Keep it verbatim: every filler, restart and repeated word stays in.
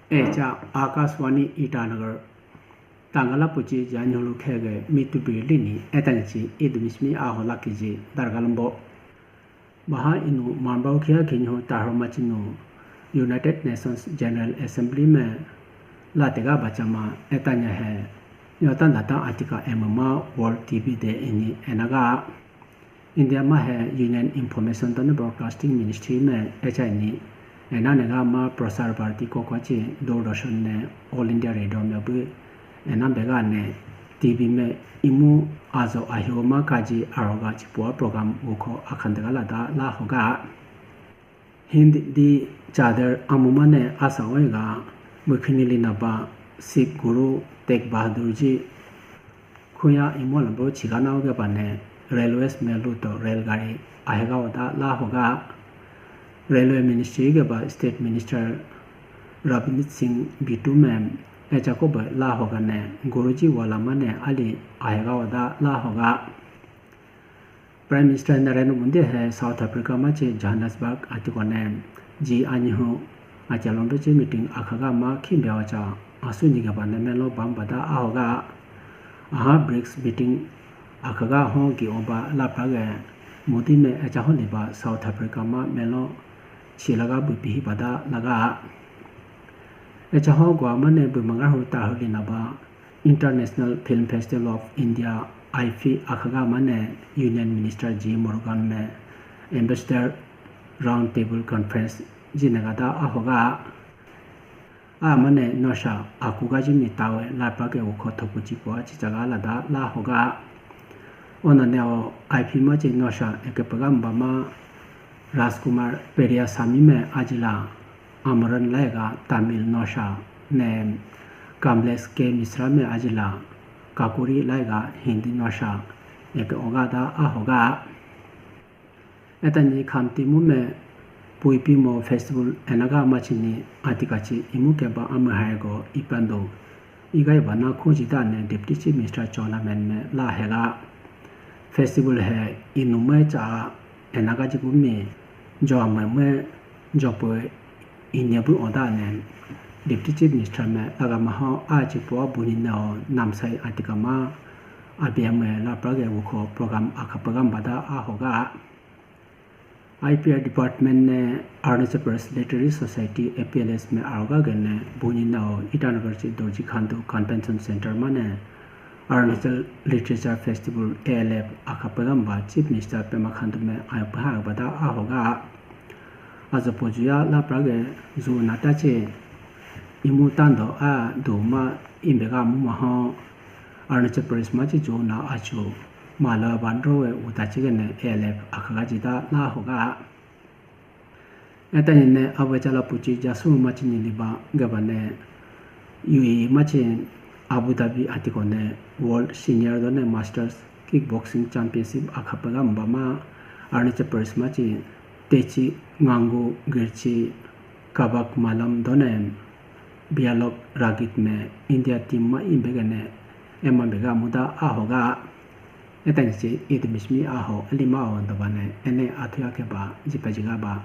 Echa Akashvani Itanagar. Tangala puchi janyulu khege mitu birlini etanichi idumishmi ahola kiji dargalambo. Baha inu mambau khia khinyu tahroma chinu United Nations General Assembly me latega bachama etanya he. Yota lata atika emama World T B Day ini enaga. India ma he Union Information tone Broadcasting Ministry me echa ini enanega ma Prasar Bharati kokochi Doordarshan ne All India Radio me bu enambega ne T V me imu azo ahioma kaji aroga chipua program uko akhandega lada lahoga. Hindi chadar amumane asa oiga mukhini linaba Sikh Guru Tegh Bahadur ji khuya imolambo chigana oge bane railways me luto railgari ahega oda lahoga. Railway Ministry ge ba State Minister Ravinit Singh Bitu me echa ko ba lahoga ne Guruji wala mane ali ahega oda lahoga. Prime Minister Narendra Modi he South Africa ma che Johannesburg atikone ji anyi hu acha londo che meeting akhaga ma khimbe acha asu ni ga bane melo bam bada ahoga. Aha BRICS meeting akhaga ho gi oba lapra ge Modi me acha ho ni ba South Africa ma melo chilaga bu pihi bada laga. Acha ho gwa mane bu mangar hu ta hu lina ba International Film Festival of India, IFFI, akhaga mane Union Minister G Murugan me Ambassador Round Table Conference jinagada ahoga. A mane nosha akuga jimi tawe lapa ke ukho thoku chipo chichaga lada lahoga. Ona ne o IFFI ma chi nosha ekepagam bama Rajkumar Periyasamy me ajila Amaran laiga Tamil nosha ne Kamlesh K Mishra me ajila Kakuri laiga Hindi nosha eke ogada ahoga. Etani khamti mu me puipi mo festival enaga machini atikachi imu keba amahaigo ipando. Igai bana khuji dane Deputy Chief Minister Chawla Mann me lahega. Festival he inu me cha enaga jibu mi jo amai me jo pu inya bu oda ne Deputy Chief Minister me laga maho a chi pu abuni ne o namsai atika ma abia me lapra ge wukho program akha program bada ahoga. IPR Department ne Arunachal Pradesh Literary Society, APLS, me aroga gene buni nao Itanagar chi Dorji Khandu Convention Center mane Arunachal Literature Festival, ALF, akha pegamba Chief Minister Pema Khandu me ayapha bada ahoga. Ajo pojuya lapra ge ju nata che imu tando a duma imbega mu maho Arunachal Pradesh ma chi ju na achu mala bandro we uta chigene ALF akhaga jida lahoga. Etani ne awe chala puchi jasu machi ni liba gabane U A E machi Abu Dhabi atiko ne World Senior done Masters Kickboxing Championship akha pegamba ma Arunachal Pradesh machi techi ngangu girchi kabak malam done Bialok Ragit me India team ma imbegene ema bega muda ahoga. Etani chi idimishmi aho alima aho dobane ene athuya ke ba jipa jiga ba.